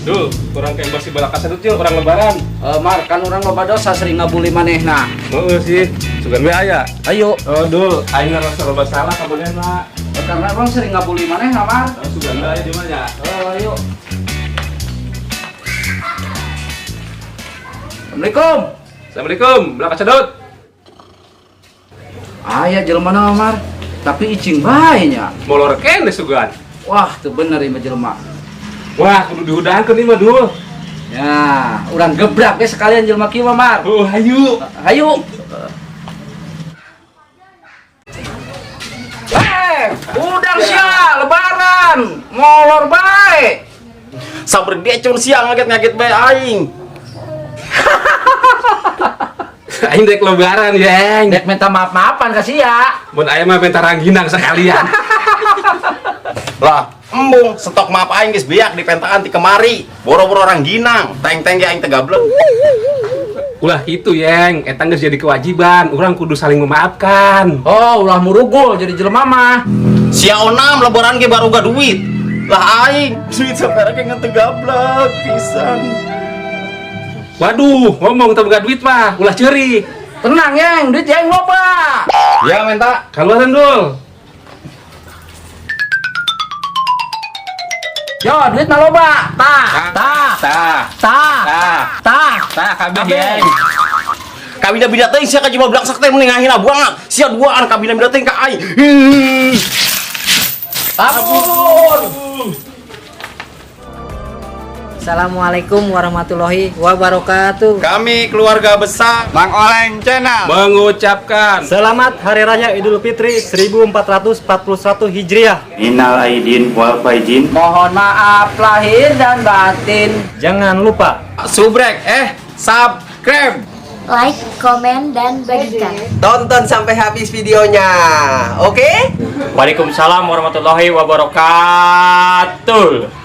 Dul, kurang kayak basi balak kasadut yuk, orang lebaran. Mar, kan urang loba dosa sering ngabuli manehna. Heeh sih, sugan we aya. Ayo. Oh, Dul, aing ngerasa loba salah ka manehna. Karena urang sering ngabuli manehna, Mar. Oh, sugan we aya di mana? Oh, ayo. Assalamualaikum. Assalamualaikum, balak kasadut. Aya jelema na, Mar. Tapi icing bae nya. Molor keneh sugan. Wah, teu bener ieu mah jelema. Wah, kudu dihudahankeun ieu mah, Dul. Ya, urang gebrak ge sekalian jelema kieu mah, Mar. Oh, hayu. Hayu. Udang sia, lebaran, molor bae. Sabar decon siang ngaget-ngaget bae aing. Aing dek lebaran, Yeng. Dek minta maaf-maafan ka sia. Mun aya mah minta rangginang sekalian. Lah, embung stok maaf aing geus beak di pentaan ti kemari. Boro-boro rangginang, teng-teng ge aing teh gablek. Ulah kitu, Yeng. Eta geus jadi kewajiban, urang kudu saling memaafkan. Oh, ulah murugul jadi jelema mah. Sia onam lebaran ge baru ga duit. Lah aing duit sapera ge ngan teu gablek pisan. Waduh, ngomong teu boga duit mah, ulah ceurik. Tenang, Yeng, duit yang loba. Ya minta. Kaluaran, Dul. Yo, duit mah loba. Tah, tah, Tah, tah, tah, tah. tah kabeh, Yeng. Kabina-bina teuing sia ka jelema blangsak teh mending ngahina buang. Sia duaan kabina-bina teuing ka aing. Tabur. Assalamualaikum warahmatullahi wabarakatuh. Kami keluarga besar Mang Oleng Channel Mengucapkan Selamat Hari Raya Idul Fitri 1441 Hijriah. Minal aidin wal faizin. Mohon maaf lahir dan batin. Jangan lupa subrek subscribe, like, komen, dan bagikan. Tonton sampai habis videonya, oke? Waalaikumsalam warahmatullahi wabarakatuh.